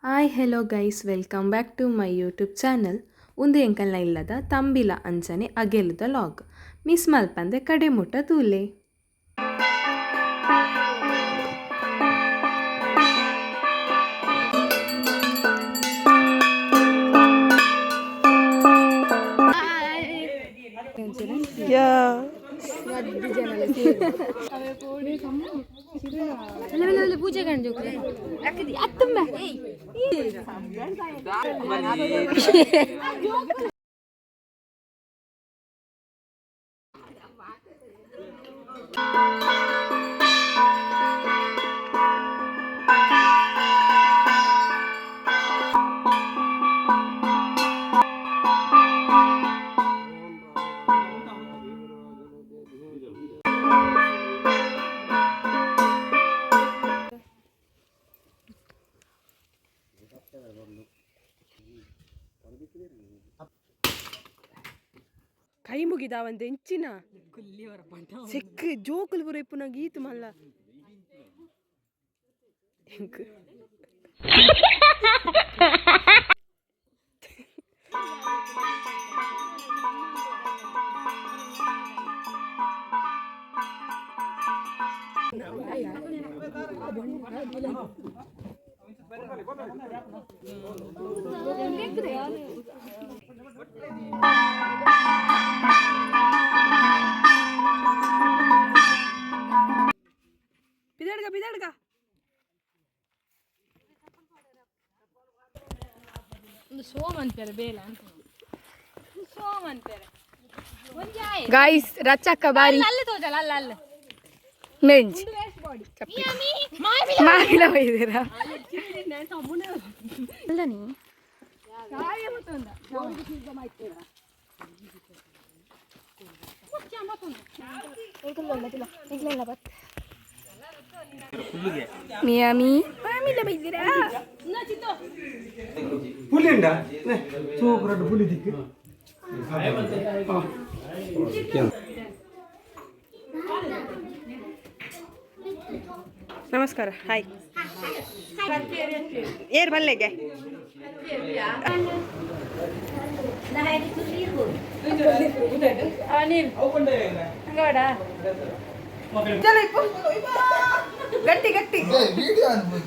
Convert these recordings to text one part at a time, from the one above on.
Hi hello guys, welcome back to my YouTube channel. ಉಂದು ಎಂಕಲ್ನ ಇಲ್ಲದ ತಂಬಿಲ ಅಂಚನೆ ಅಗೆಲುದ ಲಾಗ್ ಮಿಸ್ ಮಲ್ಪಂದೆ ಕಡೆ ಮುಟ್ಟ ತೂಲೆ. ಪೂಜೆ ಕಂಡು. ಕೈ ಮುಗಿದ ಒಂದು ಎಂಚಿನ ಸೆಕ್ ಜೋಕುಲು ಪೂರ ಇಪ್ಪುನ ಗೀತು ಮಲ್ಲ ಎಂಕ್. ಬಿದಾಡ್ಗ ಬಿದಾಡ್ಗ. ಒಂದು ಸೋಮನ್ ಪೇರೆ ಬೇಲ ಅಂತ ಸೋಮನ್ ಪೇರೆ. ಗಾಯ್ಸ್, ರಚಕ್ಕ ಬಾರಿ. ಅಲ್ಲ ತೋಜಲ್ಲ, ಅಲ್ಲ ಅಲ್ಲ. ಮೆಂಚ್ ಮಾವಿನ ಬೈದಿರಾ? ಅಲ್ಲ ನೀ. ಮಿಯಾಮಿ ಮಾಮಿಲ ಬೈದಿರಾ? ಪುಲಿ ಉಂಡಾ? ಸೂಪರ್ ಪುಲಿ ದಿಕ್ಕು. ನಮಸ್ಕಾರ, ಹಾಯ್. ಏರ್ ಬಲ್ಲೆಗೆ. ಚಲೋ ಇಪ್ಪು. ಗಟ್ಟಿ ಗಟ್ಟಿ.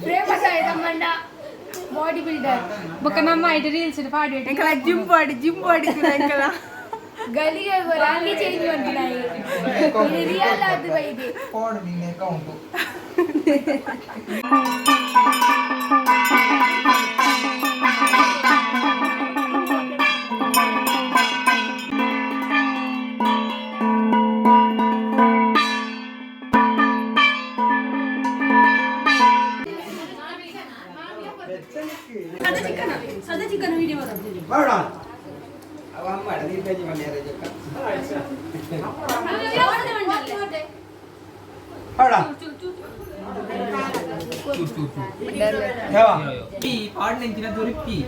ಫೇಮಸ್ ಆಯ್ತಮ್ಮಂಡ ಬಾಡಿ ಬಿಲ್ಡರ್ ಬೊಕ್ಕ ನಮ್ಮ ಐಟ್ ರೀಲ್ಸ್ ಪಾಡಿ. ಎಂಕಲ ಜಿಮ್ ಬಾಡಿ, ಜಿಮ್ ಬಾಡಿ ಎಂಕಲ. ಗಲಿಗೆ ಅಲ್ಲಿ ಚೇಂಜ್ ಮಾಡ್ತೀನಿ. ರಿಯಲ್ ಅದು ಬೈದೆ. ಅಕೌಂಟು. ಬೇಡ ಅವ ಅಮ್ಮ ನೀರು ಪೇಜಿ ಮಲ್ಯಾರ ಜಕ್ಕ ಬೇಡ. ಯಾವ ಪಾಡ್ನೆಂಚಿನ ದೊರಿಪ್ಪಿ.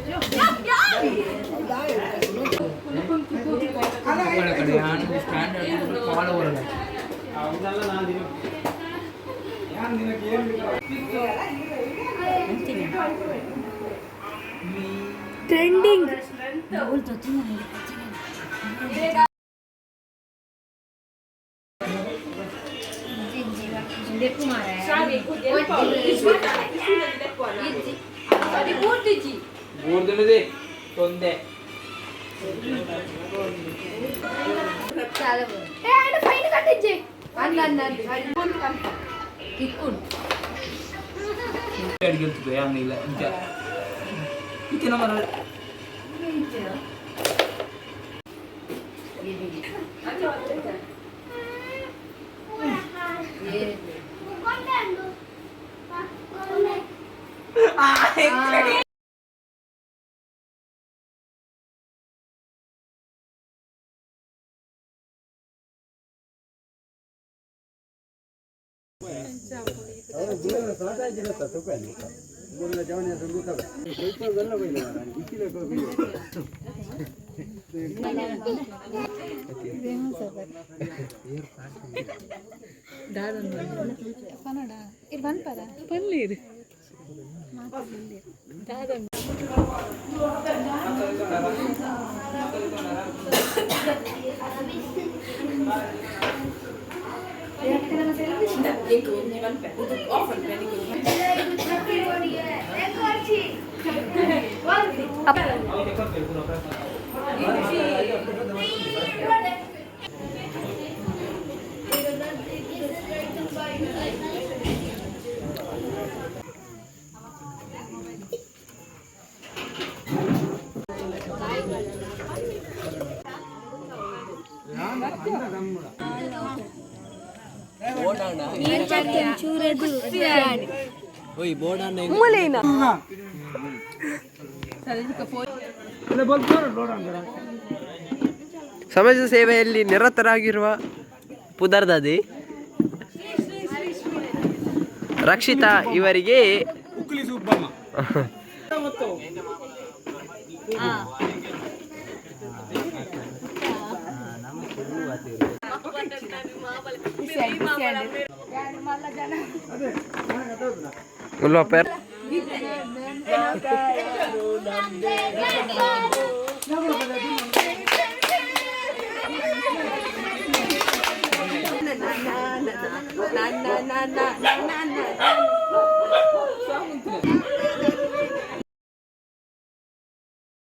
ಟ್ರೆಂಡಿಂಗ್. ಮೂರು ತೊಂದೆ. ಫೈನ್ ಕಟ್ಟಿಜ್ಜೆ. ಅಡಿಗೆ ಇಲ್ಲ ಇಂಚ ಇಂಚಿನ ಮರ. ಸಮಾಜ ಸೇವೆಯಲ್ಲಿ ನಿರತರಾಗಿರುವ ಪುದರ್ದದಿ ರಕ್ಷಿತಾ ಇವರಿಗೆ